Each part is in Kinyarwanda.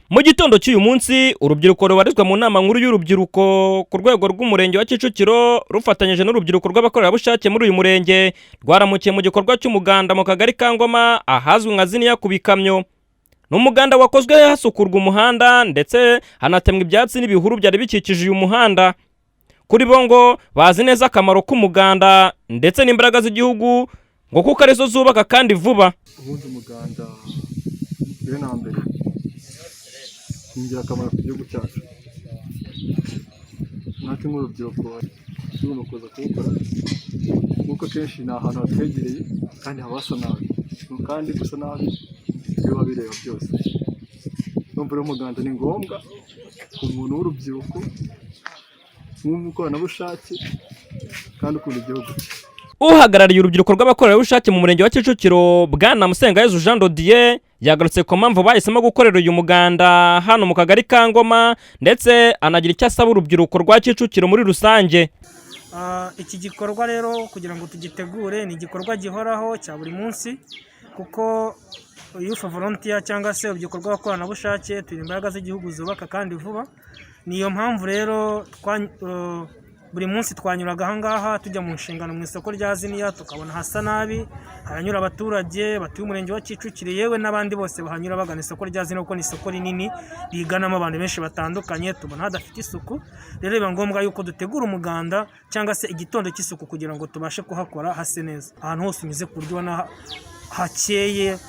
Mu gitondo cy'uyu munsi, urubyiruko rubarizwa mu nama nkuru y'urubyiruko ku rwego rw'Umurenge wa Kicukiro rufatanyije n'urubyiruko rw'abakorerabushake muri uyu murenge rwaramukiye mu gikorwa cy'umuganda mu Kagari ka Ngoma, ahazwi nka Ziniya ku bikamyo. Ni umuganda wakozwe hasukurwa umuhanda, ndetse hanatemwa ibyatsi n'ibihuru byari bikikije uyu muhanda. Kuri bo ngo bazi neza akamaro k'umuganda ndetse n'imbaraga z'igihugu, ngo kuko arizo zubaka kandi vuba. Ubundi umuganda mbere na mbere ni ingirakamaro ku gihugu cyacu. Natwe nk'urubyiruko tugomba kuza kuwukora, kuko akenshi ni ahantu hatwegereye kandi haba hasa nabi, kandi gusa nabi biba bireba byose. Ndumva rero umuganda ni ngombwa ku muntu w'urubyiruko, nk'umukoranabushake kandi ukunda igihugu cye. Uhagarariye urubyiruko rw'abakorerabushake mu Murenge wa Kicukiro, Bwana Musengayezu Jean Dodier, yagarutse ku mpamvu bahisemo gukorera uyu muganda hano mu Kagari ka Ngoma, ndetse anagira icyo asaba urubyiruko rwa Kicukiro muri rusange. Iki gikorwa rero kugira ngo tugitegure ni igikorwa gihoraho cya buri munsi, kuko Youth Volunteer cyangwa se urubyiruko rw'abakoranabushake turi imbaraga z'igihugu zubaka kandi vuba. Niyo mpamvu rero buri munsi twanyuraga ahangaha tujya mu nshingano mu isoko rya Ziniya, tukabona hasa nabi, haranyura abaturage batuye Umurenge wa Kicukiro, yewe n'abandi bose bahanyura bagana isoko rya Ziniya, kuko ni isoko rinini riganamo abantu benshi batandukanye. Tubona hadafite isuku, rero biba ngombwa yuko dutegura umuganda cyangwa se igitondo cy'isuku kugira ngo tubashe kuhakora hase neza, ahantu hose unyuze ku buryo ubona hakeye,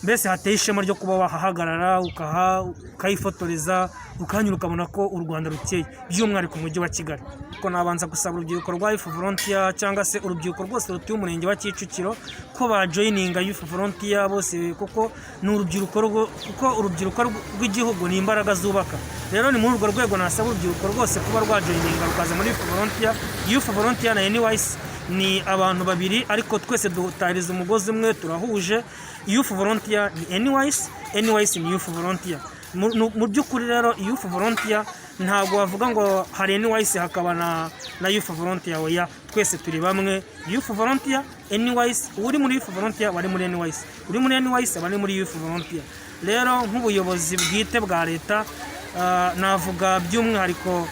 mbese hateye ishema ryo kuba wahahagarara ukahifotoreza, ukahanyura ukabona ko u Rwanda rukeye, by'umwihariko Umujyi wa Kigali. Ko nabanza gusaba urubyiruko rwa Youth Volunteer cyangwa se urubyiruko rwose rutuye Umurenge wa Kicukiro ko bajoininga Youth Volunteer bose, kuko ni urubyiruko kuko urubyiruko rw'igihugu ni imbaraga zubaka. Rero ni muri urwo rwego nasaba urubyiruko rwose kuba rwajoininga rukaza muri Youth Volunteer. Youth Volunteer na NYC ni abantu babiri, ariko twese dutahiriza umugozi umwe, turahuje. Youth Volunteer ni NYC, NYC ni Youth Volunteer. Mu by'ukuri rero, Youth Volunteer ntabwo wavuga ngo hari NYC hakaba na Youth Volunteer. Oya, twese turi bamwe. Youth Volunteer, NYC, uri muri Youth Volunteer wari muri NYC, uri muri NYC aba ari muri Youth Volunteer. Rero nk'ubuyobozi bwite bwa leta, navuga by'umwihariko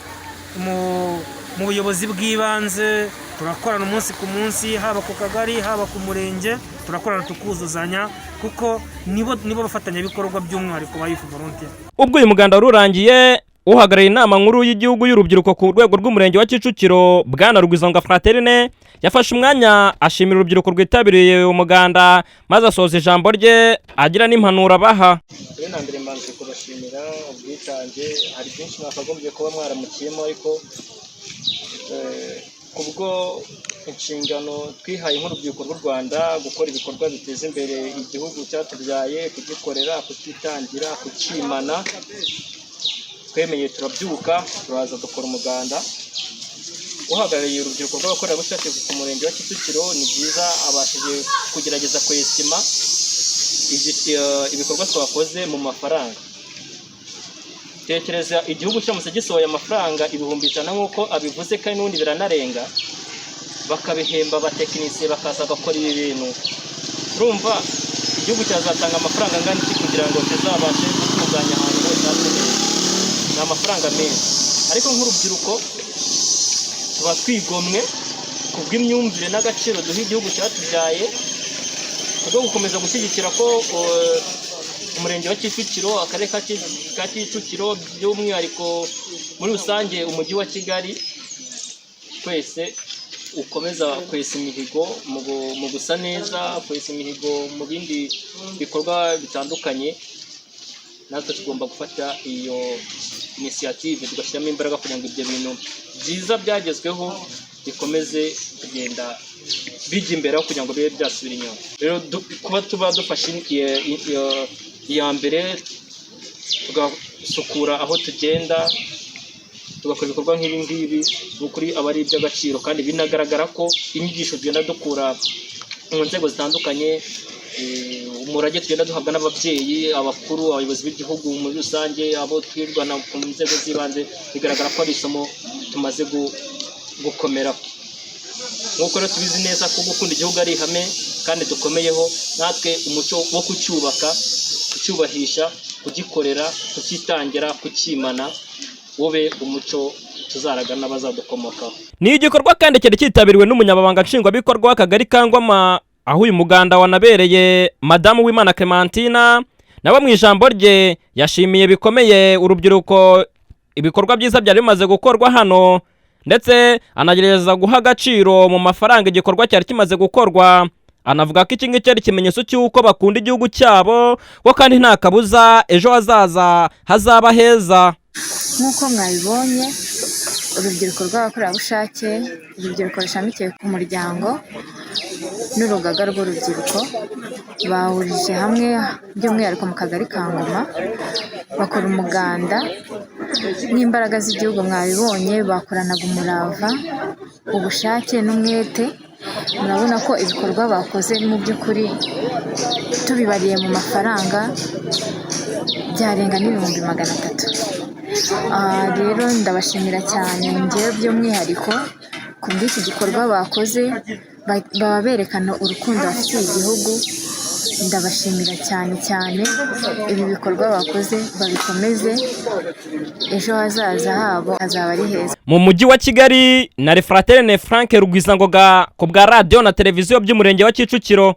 mu buyobozi bw'ibanze, turakorana umunsi ku munsi, haba ku kagari, haba ku murenge, turakorana tukuzuzanya, kuko nibo bafatanyabikorwa by'umwihariko ba Youth Volunteer. Ubwo uyu muganda wari urangiye, uhagarariye inama nkuru y'igihugu y'urubyiruko ku rwego rw'Umurenge wa Kicukiro, Bwana Rugwizonga Fraterne, yafashe umwanya ashimira urubyiruko rwitabiriye umuganda, maze asoza ijambo rye agira n'impanuro abaha. Mbere na mbere mbanje kubashimira ubwitange. Hari byinshi mwakagombye kuba mwaramukiyemo, ariko kubwo inshingano twihaye nk'urubyiruko rw'u Rwanda gukora ibikorwa biteza imbere igihugu cyatubyaye, kugikorera, kucyitangira, kucyimana, twemeye turabyuka turaza dukora umuganda. Uhagarariye urubyiruko rw'abakorerabushake ku Murenge wa Kicukiro, ni byiza, abashije kugerageza kwestima ibikorwa twakoze mu mafaranga. Tekereza igihugu cyose gisohoye amafaranga 100,000 nk'uko abivuze, kandi n'ubundi biranarenga, bakabihemba abatekinisiye bakaza bagakora ibi bintu. Urumva igihugu cyazatanga amafaranga angana iki kugira ngo kizabashe gutunganya ahantu hose hase neza? Ni amafaranga menshi, ariko nk'urubyiruko tuba twigomwe ku bw'imyumvire n'agaciro duha igihugu cyatubyaye, kubwo gukomeza gushyigikira ko Umurenge wa Kicukiro, Akarere ka Kicukiro, by'umwihariko muri rusange Umujyi wa Kigali twese ukomeza kwesa imihigo mu gusa neza, kwesa imihigo mu bindi bikorwa bitandukanye. Natwe tugomba gufata iyo initiative, tugashyiramo imbaraga kugira ngo ibyo bintu byiza byagezweho bikomeze kugenda bijya imbere aho kugira ngo bibe byasubira inyuma. Rero kuba tuba dufashe iya mbere, tugasukura aho tugenda, tugakora ibikorwa nk'ibi ngibi, ni ukuri aba ari iby'agaciro, kandi binagaragara ko inyigisho tugenda dukura mu nzego zitandukanye, umurage tugenda duhabwa n'ababyeyi, abakuru, abayobozi b'igihugu muri rusange, abo twirwana ku nzego z'ibanze, bigaragara ko ari isomo tumaze gukomeraho. Nk'uko rero tubizi neza ko gukunda igihugu ari ihame kandi dukomeyeho, natwe umuco wo kucyubaka, kucyubahisha. Kugikorera, kucyitangira, kucyimana, ube umuco tuzaraga n'abazadukomokaho. Ni igikorwa kandi cyari cyitabiriwe n'umunyamabanga nshingwabikorwa w'akagari ka Ngoma, aho uyu muganda wanabereye, Madamu Wimana Clementina. Nawe mu ijambo rye yashimiye bikomeye urubyiruko ibikorwa byiza byari bimaze gukorwa hano, ndetse anagerageza guha agaciro mu mafaranga igikorwa cyari kimaze gukorwa. Anavuga ko iki ngiki ari ikimenyetso cy'uko bakunda igihugu cyabo, ko kandi nta kabuza ejo hazaza hazaba heza. Nk'uko mwabibonye, urubyiruko rw'abakorerabushake, urubyiruko rushamikiye ku muryango n'urugaga rw'urubyiruko bahurije hamwe, by'umwihariko mu kagari ka Ngoma, bakora umuganda n'imbaraga z'igihugu. Mwabibonye, bakoranaga umurava, ubushake n'umwete. Murabona ko ibikorwa bakoze mu by'ukuri, tubibariye mu mafaranga, byarenga n'300,000. Rero ndabashimira cyane ngewe by'umwihariko ku bw'iki gikorwa bakoze. Baba berekana urukundo bafitiye igihugu. Ndabashimira cyane cyane. Ibi bikorwa bakoze babikomeze, ejo hazaza habo hazaba ari heza. Mu mujyi wa Kigali na Refraterne Frank Rugwizangoga, ku bwa radiyo na televiziyo by'umurenge wa Kicukiro.